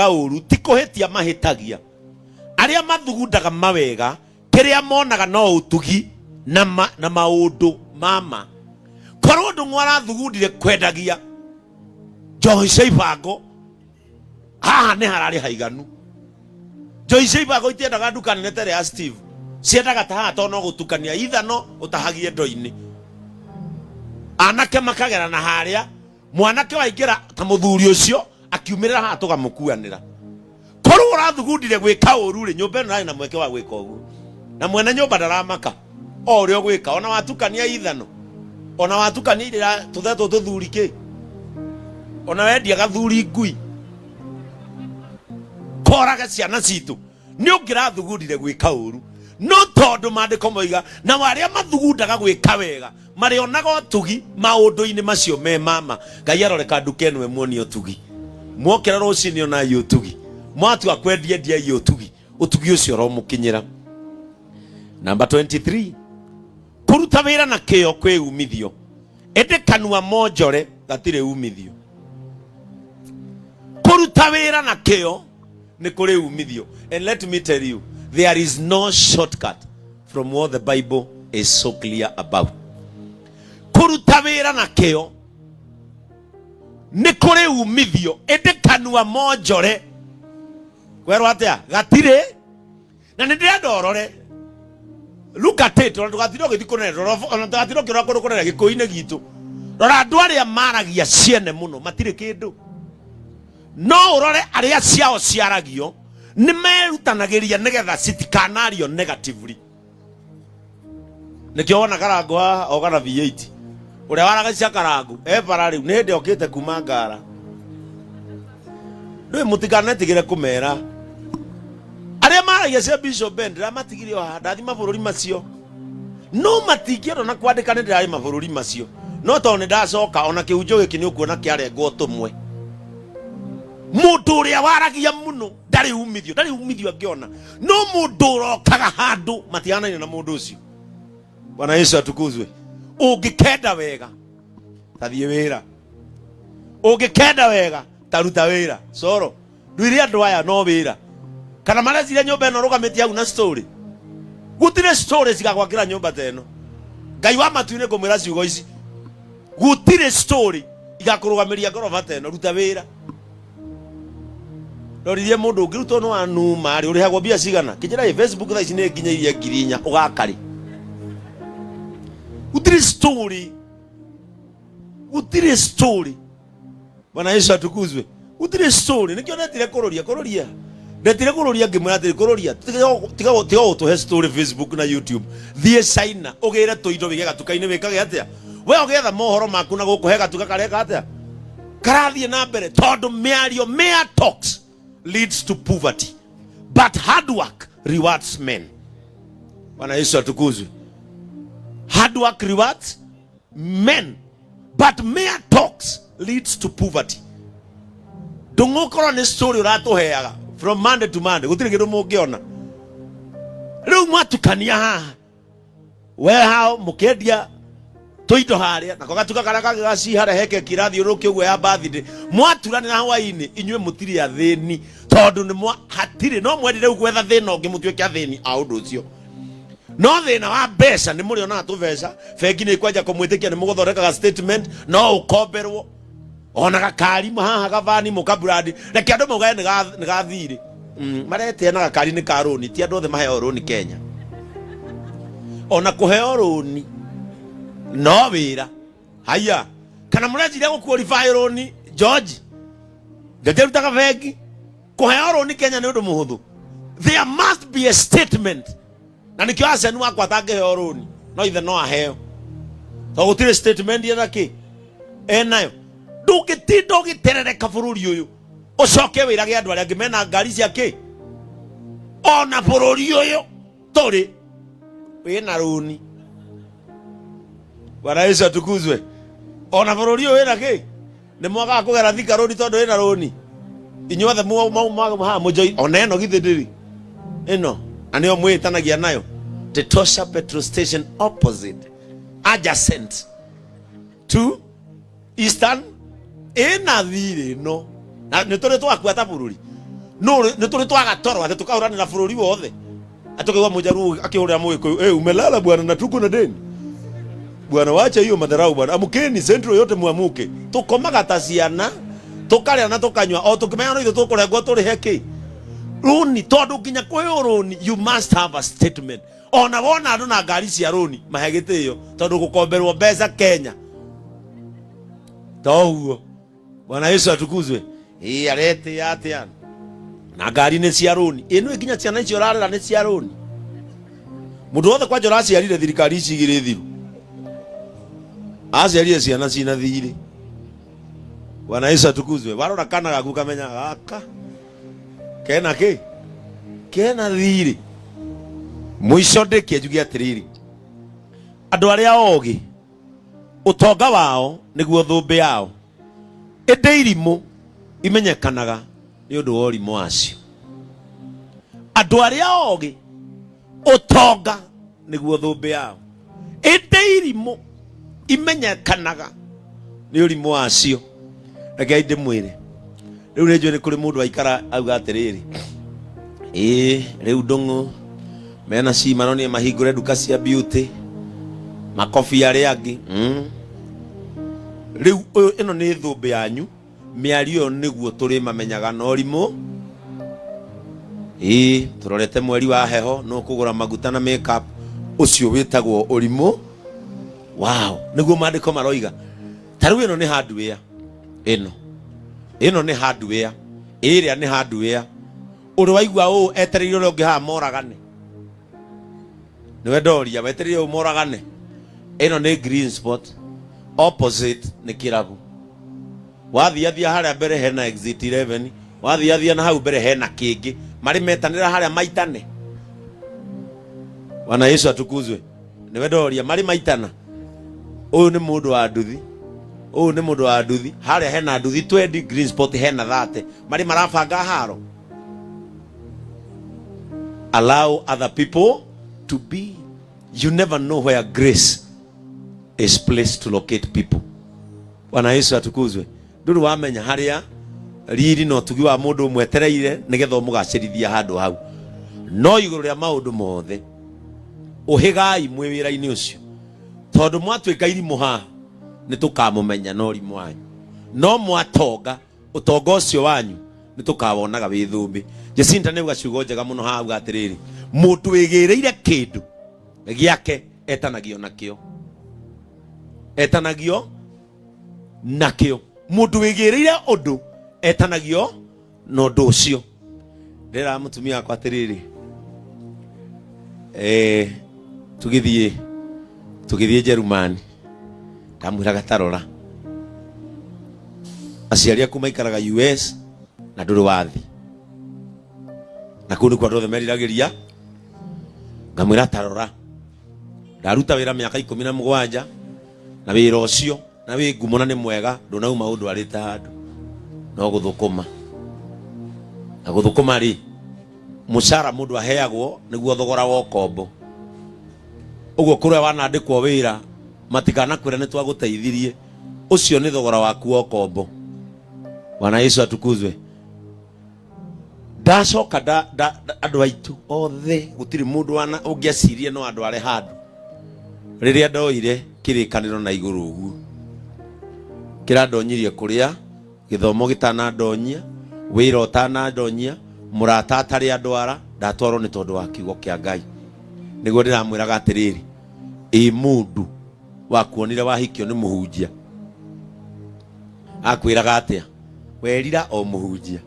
Ũũru ti kũhĩtia mahĩtagia. Arĩa mathugundaga mawega, kĩrĩa monaga no ũtugi na, ma, na maũndũ ma ma. Korwo Ndũng'ũ arathugundire kwendagia njohi cia ibango, haha nĩ hararĩ haiganu. Njohi cia ibango itiendaga nduka nene ta ĩrĩa ya Steve, ciendaga ta haha tondũ no gũtukania ithano ũtahagie ndo-inĩ. Anake makagera na harĩa mwanake waingĩra ta mũthuri ũcio akiumĩrĩra haha tũgamũkuanĩra. Korwo ũrathugundire gwĩka ũru rĩ, nyũmba ĩno yarĩ na mweke wa gwĩka ũguo, na mwene nyũmba ndaramaka o ũrĩa ũgwĩka, ona watukania ithano, ona watukania irĩra tũthetwo tũthuri kĩ, ona wendia gathuri ngui korage ciana citũ, nĩ ũngĩrathugundire gwĩka ũru. No tondũ maandĩko moiga nao arĩa mathugundaga gwĩka wega marĩonaga ũtugi maũndũ-inĩ macio me mama. Ngai aroreka nduka ĩno ĩmuonie ũtugi. Mwokĩra rũcinĩ onai ũtugi, mwatua kwendia endiai ũtugi, ũtugi ũcio ũromũkinyĩra. Namba 23, kũruta wĩra na kĩyo kwĩ umithio, ĩndĩ kanua monjore gatirĩ umithio. Kũruta wĩra na kĩyo nĩ kũrĩ umithio. And let me tell you, there is no shortcut from what the Bible is so clear about. Kũruta wĩra na kĩyo nĩ kũrĩ umithio, ĩndĩ kanua monjore kwerwo atĩa gatirĩ. Na nĩ ndĩrenda ũrore, look at it, ona ndũgatinda ũgĩthiĩ kũnene, rora, ona ndũgatinda ũkĩrora kũndũ kũnene gĩkũyũ-inĩ gitũ. Rora andũ arĩa maragia ciene mũno matirĩ kĩndũ. No ũrore arĩa ciao ciaragio nĩ merutanagĩria nĩgetha citikanario negatively. Nĩkĩo wona Karangu haha oka na V8, ũrĩa waraga cia Karangu e bara rĩu nĩ hĩndĩ okĩte kuma ngara. Ndũĩ mũtikanetigĩre kũmera arĩa maragia cia Bishop Ben, ndĩramatigire o haha, ndathi mabũrũri macio no matingĩenda na kwandĩka nĩ ndĩrarĩ mabũrũri macio, no tondũ nĩ ndacoka ona kĩhunjio gĩkĩ nĩ ũkuona kĩarengwo tũmwe. Mũndũ ũrĩa waragia mũno ndarĩ umithio, ndarĩ umithio angĩona, no mũndũ ũrokaga handũ matihanaine na mũndũ ũcio. Bwana Yesu atukuzwe. Ũngĩkenda wega tathiĩ wĩra, ũngĩkenda wega taruta wĩra. Coro ndwire andũ aya no wĩra kana mareciria nyũmba ĩno rũgamĩtie hau na story. Gũtirĩ story cigagwakĩra nyũmba ta ĩno. Ngai wa matu-inĩ ngũmwĩra ciugo ici, gũtirĩ story igakũrũgamĩria ngoroba ta ĩno. Ruta wĩra. Ndoririe mũndũ ũngĩ, rĩu tondũ nĩ wanuma rĩ, ũrĩhagwo mbia cigana? Kĩnjĩra ĩ Facebook thaa ici nĩ nginyĩirie 4,000 ũgaka rĩ? Gũtirĩ story, gũtirĩ story. Bwana Yesu atukuzwe. Gũtirĩ story. Nĩkĩo ndetire kũrũria, kũrũria. Ndetire kũrũria ngĩmwĩra atĩrĩ, kũrũria, tiga tiga gũtũhe story Facebook na YouTube. Thiĩ China ũgĩre tũindo wĩige gatuka-inĩ wĩkage atĩa? We ũgĩetha mohoro maku na gũkũ he gatuka kareka atĩa? Karathiĩ na mbere tondũ mĩario, mere talks leads to poverty, but hard work rewards men. Bwana Yesu atukuzwe. Hard work rewards men, but mere talks leads to poverty. Ndũng'ũkorwo nĩ story ũratũheaga from Monday to Monday, gũtirĩ kĩndũ mũngĩona. Rĩu mwatukania haha we hao mũkĩendia tũindo harĩa nako gatuka karĩa kangĩ gacihara heke kirathiũrũrũkio ũguo ya birthday, mwaturanĩra hwainĩ inyuĩ mũtirĩ athĩni tondũ nĩ mwa hatirĩ no mwendire rĩu gwetha thĩna ũngĩ mũtuĩke athĩni a ũndũ ũcio. No thĩna wa mbeca nĩ mũrĩonaga tũbeca bengi nĩ ikwanja kũmwĩtĩkia nĩ mũgũthondekaga statement no ũkomberwo ona gakari haha gabani mũkabrandi reke andũ maugage nĩ gathirĩ. Maretĩa na gakari nĩ ka rũni. Ti andũ othe maheo rũni Kenya. Ona kũheo rũni no wĩra. Haya, kana mũreciria gũqualify rũni? George George rutaga bengi. Kũheo rũni Kenya nĩ ũndũ mũhũthũ? There must be a statement. Na nĩkĩo aceni wakwa atangĩheo rũni no ithe no aheo tondũ gũtirĩ statement ena kĩ enayo. Ndũngĩtinda ũgĩterereka bũrũri ũyũ ũcoke wĩrage andũ arĩa angĩ mena ngari cia kĩ. Ona bũrũri ũyũ tũrĩ wĩna rũni. Bwana Yesu atukuzwe. Ona bũrũri ũyũ wĩna kĩ nĩ mwagaga kũgera Thika rũni tondũ wĩna rũni inyuothe haha mũnjoi. Ona ĩno githĩ ndĩrĩ ĩno na nĩyo mwĩtanagia nayo Tetosha petrol station, opposite, adjacent to Eastern, ĩna thirĩ ĩno na nĩ tũrĩ twakua ta bũrũri. No nĩ tũrĩ twaga toro atĩ tũkahũranĩra bũrũri wothe. Atũkaigua mũjaruo akĩhũrĩra mũgĩkũyũ, "Eh, umelala bwana na tuko na deni. Bwana wacha hiyo madharau bwana. Amkeni Central yote muamuke." Tukomaga ta ciana, tukarĩa na tukanyua o tukimenya no ithuĩ tũkũrengwo tũrĩhe kĩ. Rũni tondũ nginya kwĩ rũni you must have a statement. Ona wona andũ na ngari cia rũni mahe gĩtĩo tondũ gũkomberwo mbeca Kenya. Toguo. Bwana Yesu atukuzwe. Ĩ aretĩa atĩa? Na ngari nĩ cia rũni. Ĩ nĩ nginya ciana icio ũrarera nĩ cia rũni. Mũndũ wothe kwanja ũraciarire thirikari ici igĩrĩ thiru. Aciarire ciana cina thirĩ. Bwana Yesu atukuzwe. Warora kana gaku kamenya gaka kena kĩ? Kena thirĩ. Mũico ndĩkie njuge atĩrĩrĩ. Andũ arĩa ogĩ ũtonga wao nĩguo thũmbĩ yao ĩndĩ irimũ imenyekanaga nĩ ũndũ wa ũrimũ wacio andũ arĩa ogĩ ũtonga nĩguo thũmbĩ yao ĩndĩ irimũ imenyekanaga nĩ ũrimũ wacio rekei ndĩmwĩre rĩu nĩ njũĩ nĩ kũrĩ mũndũ aikara auga atĩrĩrĩ ĩĩ rĩu ndũng'ũ mena cima no niĩ mahingũre nduka cia beauty makobi arĩa angĩ mm. Rĩu ũyũ ĩno nĩ thũmbĩ yanyu mĩario ĩyo nĩguo tũrĩmamenyaga na ũrimũ ĩĩ tũrorete mweri wa heho no kũgũra maguta na makeup ũcio wĩtagwo ũrimũ wao nĩguo maandĩko maroiga ta rĩu ĩno nĩ hardware ĩno ĩno nĩ hardware ĩrĩa nĩ hardware ũrĩ waigua ũũ etereire ũrĩa ũngĩ haha moragane nĩwe ndoria wetereire ũũ moragane ĩno nĩ green spot opposite nĩ kĩrabu wathiathia harĩa mbere hena exit 11 wathiathia na hau mbere hena kĩngĩ marĩ metanĩra harĩa maitane Bwana Yesu atukuzwe nĩwe ndoria marĩ maitana ũyũ nĩ mũndũ wa nduthi ũyũ nĩ mũndũ wa nduthi harĩa hena nduthi 20 green spot hena 30 marĩ marabanga haro allow other people to be you never know where grace is placed to locate people Bwana Yesu atukuzwe ndũrĩ wamenya harĩa riri na ũtugi wa mũndũ ũmwetereire nĩgetha ũmũgacĩrithia handũ hau no igũrũ rĩa maũndũ mothe ũhĩgai mwĩ wĩra-inĩ ũcio tondũ mwatuĩka irimũ haha nĩ tũkamũmenya na ũrimũ wanyu no mwatonga ũtonga ũcio wanyu nĩ tũkawonaga wĩ thũmbĩ Jacinta nĩ auga ciugo njega mũno haha auga atĩrĩrĩ mũndũ wĩgĩrĩire kĩndũ gĩake etanagio nakĩo etanagio nakĩo mũndũ wĩgĩrĩire ũndũ etanagio na ũndũ ũcio ndĩraga mũtumia wakwa atĩrĩrĩ eh, tũgĩthiĩ tũgĩthiĩ Jerumani ndamwĩraga tarora aciari aku maikaraga US na ndũrĩ wathi na kũu nĩkuo andũ othe meriragĩria ngamwĩra tarora ndaruta wĩra mĩaka 17 na wĩra ũcio na wĩ ngumo na nĩ mwega ndũnauma ũndũ arĩte handũ no gũthũkũma na gũthũkũma rĩ mũcara mũndũ aheagwo nĩguo thogora wa ũkombo ũguo kũrĩa wanandĩkwo wĩra matikanakwĩra nĩ twagũteithirie ũcio nĩ thogora waku wa ũkombo Bwana Yesu atukuzwe ndacoka nda, nda, nda, andũ aitũ othe gũtirĩ mũndũ wana ũngĩacirie no andũ arĩ handũ rĩrĩa ndoire kĩrĩkanĩro na igũrũ ũguo kĩrandonyirie kũrĩa gĩthomo gĩtanandonyia wĩra ũtanandonyia mũrata atarĩ andwara ndatwarwo nĩ tondũ wa kiugo kĩa Ngai nĩguo ndĩramwĩraga atĩrĩrĩ ĩ mũndũ wakuonire wahikio nĩ mũhunjia akwĩraga atĩa werira o mũhunjia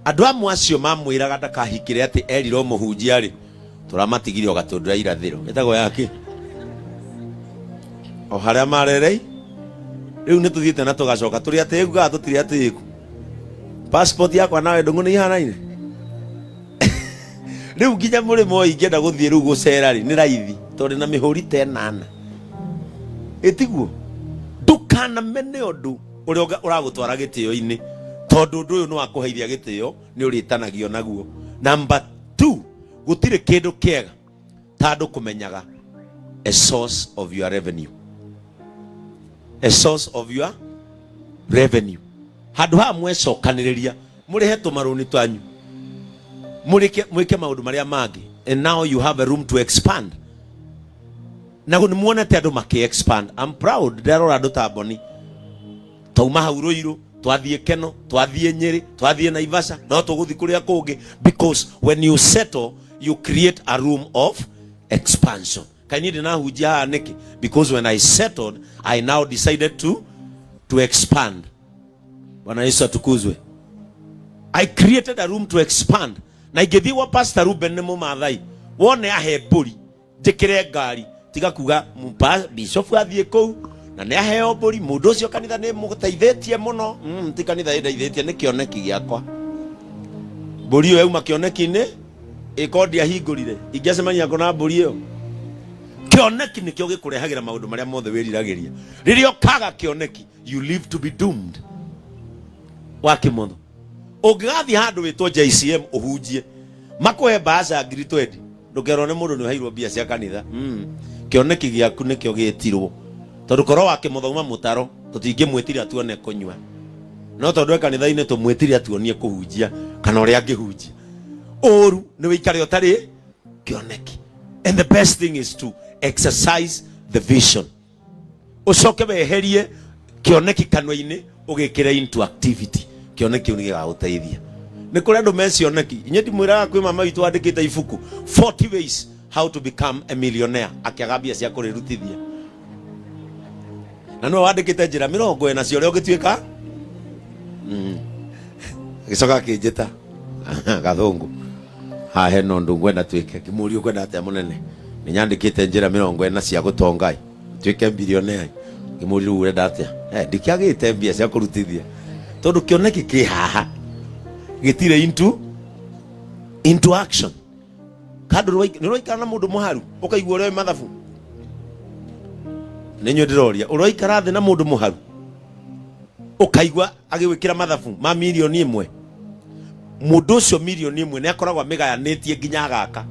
andũ amwe acio mamwĩraga ndakahikĩre atĩ erira o mũhunjia rĩ tũramatigire o gatũndũ ya irathĩro ĩtagwo yake o harĩa marerei rĩu nĩ tũthiĩte na tũgacoka tũrĩ atĩĩku kana tũtirĩ atĩĩku passport yakwa nawe ndũng'ũ nĩ ihanaine rĩu nginya mũrĩmo ũyũ ingĩenda gũthiĩ rĩu gũcera rĩ nĩ raithi tondũ na mĩhũri ta ĩnana ĩtiguo ndũkanamene ũndũ ũrĩa ũragũtwara gĩtĩo-inĩ tondũ ũndũ ũyũ nĩ wakũheithia gĩtĩo nĩ ũrĩtanagio naguo namba 2 gũtirĩ kĩndũ kĩega ta andũ kũmenyaga a source of your revenue a source of your revenue handũ haha mwecokanĩrĩria Mũrĩhe tũmarũni twanyu, mũrĩke mwĩke maũndũ marĩa mangĩ, and now you have a room to expand. Na nĩ muonete andũ makĩ expand. I'm proud ndarora andũ ta Boni. Twauma hau Ruiru, twathiĩ Keno, twathiĩ Nyĩrĩ, twathiĩ Naivasha, no tũgũthiĩ kũrĩa kũngĩ, because when you settle, you create a room of expansion. Kaĩ niĩ ndĩnahunjia haha nĩkĩ? Because when I settled, I now decided to expand. Bwana Yesu atukuzwe. I created a room to expand. Na ingĩthiĩ gwa Pastor Ruben nĩ Mũmathai, wone ahe mbũri, njĩkĩre ngari, tiga kuga bishop athiĩ kũu na nĩ aheo mbũri, mũndũ ũcio kanitha nĩ mũteithĩtie mũno. Ti kanitha ĩndeithĩtie, nĩ kĩoneki gĩakwa. Mbũri ĩyo yauma kĩoneki-inĩ, ĩkorwo ndiahingũrire, ingĩacemania kũ na mbũri ĩyo? Kĩoneki nĩkĩo gĩkũrehagĩra maũndũ marĩa mothe wĩriragĩria. Rĩrĩa ũkaga kĩoneki, you live to be doomed. Wa kĩmotho ũngĩgathiĩ handũ wĩtwo JCM ũhunjie, makũhe mbaca 20,000, ndũkerwo nĩ mũndũ nĩ ũheirwo mbia cia kanitha. Kĩoneki gĩaku nĩkĩo gĩtirwo, tondũ korwo wa kĩmotho uma mũtaro, tũtingĩmwĩtire atuone kũnyua, no tondũ e kanitha-inĩ tũmwĩtire atuonie kũhunjia kana ũrĩa angĩhunjia. Ũru nĩ wĩikare ũtarĩ kĩoneki. And the best thing is to exercise the vision. Ũcoke weherie kĩoneki kanua-inĩ, ũgĩkĩre into activity. Kĩoneki kĩu nĩ gĩgagũteithia. Nĩ kũrĩ andũ me cioneki. Inyuĩ ndimwĩraga kwĩ mama witũ wandĩkĩte ibuku 40 ways how to become a millionaire, akĩaga mbia cia kũrĩrutithia, na nĩwe wandĩkĩte njĩra 40 cia ũrĩa ũngĩtuĩka. Agĩcoka akĩnjĩta, "Gathũngũ, haha hena ũndũ ngwenda twĩke." Ngĩmũria, "Ũkwenda atĩa, mũnene?" "Nĩ nyandĩkĩte njĩra 40 cia gũtonga tuĩke bilionea." Ngĩmũria, "Rĩu ũrenda atĩa?" "Eh, ndikĩagĩte mbia cia kũrutithia." Tondũ kĩoneki kĩ haha gĩtirĩ into action. Kandũ nĩ ũraikara na mũndũ mũharu, ũkaigua ũrĩa wĩ mathabu. Nĩ inyuĩ ndĩroria, ũraikara thĩ na mũndũ mũharu, ũkaigua agĩgwĩkĩra mathabu ma 1 million? Mũndũ ũcio 1 million nĩ akoragwo amĩgayanĩtie nginya agaka.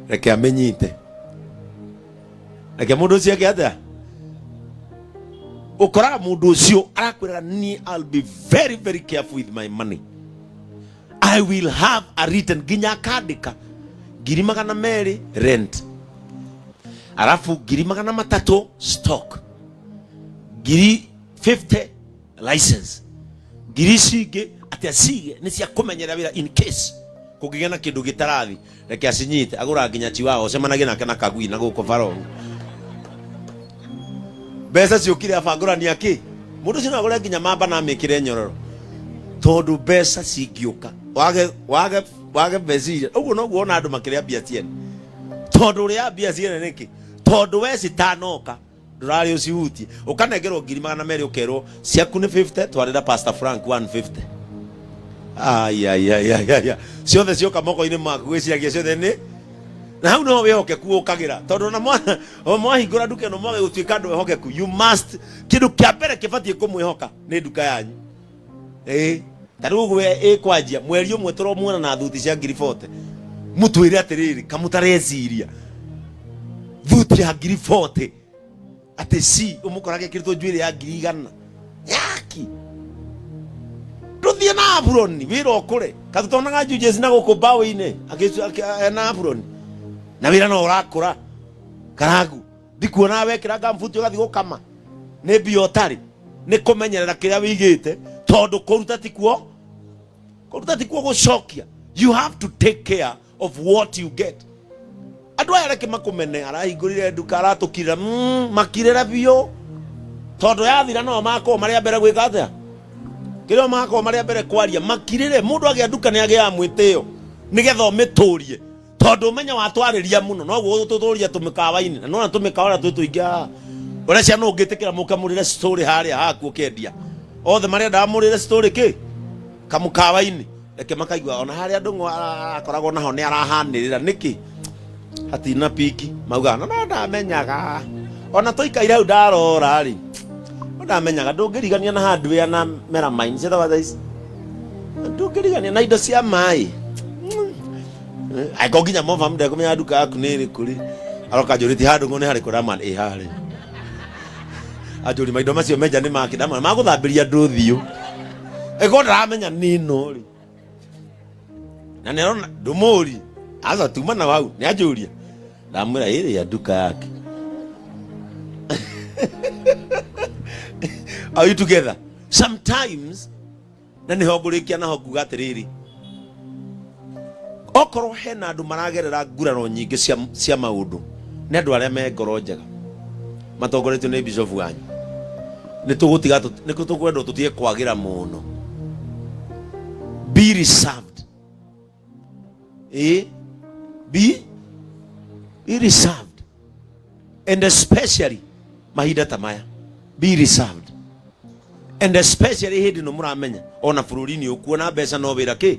Reke amĩnyite, reke mũndũ ũcio eke atĩa. Ũkoraga mũndũ ũcio arakwĩraga, "Niĩ I'll be very very careful with my money. I will have a written," nginya akandĩka 200,000 rent, alafu 300,000 stock, 50,000 license, ngiri ici ingĩ atĩ acige nĩ cia kũmenyera wĩra in case kũngĩgĩa na kĩndũ gĩtarathi. Reke acinyite. Agũraga nginya chiwawa, ũcemanagie nake na kagui na gũkũ bara ũguo. Mbeca ciũkire, abangũrania kĩ. Mũndũ ũcio no agũre nginya mamba na amĩkĩre nyororo, tondũ mbeca cingĩũka wage wage wage meciria. Ũguo noguo ona andũ makĩrĩa mbia ciene. Tondũ ũrĩa mbia ciene nĩkĩ? Tondũ we citanoka ndũrarĩ ũcihutie. Ũkanengerwo 200,000, ũkerwo ciaku nĩ 50, twarĩra Pastor Frank 150. Ai ai ai ai ai, ciothe cioka moko-inĩ maku, gwĩciragia ciothe nĩ na hau niho wĩhokeku ũkagĩra, tondũ ona mwana o mwahingũra nduka ĩno, mwage gũtuĩka andũ ehokeku. You must, kĩndũ kĩa mbere kĩbatiĩ kũmwĩhoka nĩ nduka yanyu. Ĩĩ, ta rĩu ũguo ĩkwanjia mweri ũmwe, tũromuona na thuti cia 40,000. Mũtwĩre atĩrĩrĩ, kamũtareciria thuti ya 40,000 atĩ ci ũmũkoraga ĩkĩrĩtwo njuĩrĩ ya 100,000 yaki. Ndũthiĩ na aburoni wĩra ũkũre katutonaga njunjeci na gũkũ mbaũ-inĩ ena aburoni na wĩra no ũrakũra. Karagu ndikuona wekĩra ngambuti ũgathiĩ gũkama nĩ mbia ũtarĩ. Nĩ kũmenyerera kĩrĩa wĩigĩte, tondũ kũruta tikuo, kũruta tikuo gũcokia. You have to take care of what you get. Andũ aya reke makũmene, arahingũrire nduka, aratũkirĩra. Makirĩra biũ, tondũ yathira no makorwo marĩa mbere gwĩka atĩa, kĩrĩa makorwo marĩa mbere kwaria. Makirĩre. Mũndũ agĩa nduka nĩ agĩaga mwĩtĩo, nĩgetha ũmĩtũrie, tondũ ũmenye watwarĩria mũno noguo tũtũria tũmĩkawa-inĩ. Na nona tũmĩkawa ũrĩa twĩ tũingĩ haha, ũrĩa ciana ũngĩtĩkĩra mũkamũrĩre story harĩa haku ũkĩendia, othe marendaga mũrĩre story kĩ kamũkawa-inĩ. Reke makaigua ona harĩa ndũng'ũ arakoragwo naho nĩ arahanĩrĩra nĩkĩ hatina piki. Maugaga no no ndamenyaga ona tũikaire hau ndarora rĩ, no ndamenyaga ndũngĩrigania na hardware na melamine ciĩtagwo thaa ici, ndũngĩrigania na indo cia maĩ. Angĩkorwo nginya moba ndekũmenya nduka yaku nĩ ĩrĩkũ rĩ, aroka njũrĩtie handũ ngo nĩ harĩkũ, ndamana ĩ harĩ anjũri maindo macio menja nĩ make, ndamana magũthambĩria andũ ũthiũ. Ĩkorwo ndaramenya nĩ ĩno rĩ, na nĩ arona ndũmũri aca tuma na wau nĩ anjũria, ndamwĩra ĩrĩa nduka yake. Are you together? Sometimes na nĩho ngũrĩkia naho nguga atĩrĩrĩ, okorwo hena andũ maragerera nguraro nyingĩ cia maũndũ, nĩ andũ arĩa me ngoro njega matongoretio nĩ bishop wanyu. Nĩ tũgũtiga, nĩ tũkwendwo tũtige kwagĩra mũno. Be reserved. Be reserved, and especially mahinda ta maya, be reserved, and especially hĩndĩ ĩno mũramenya ona bũrũri-inĩ ũkuona mbeca no wĩra kĩ.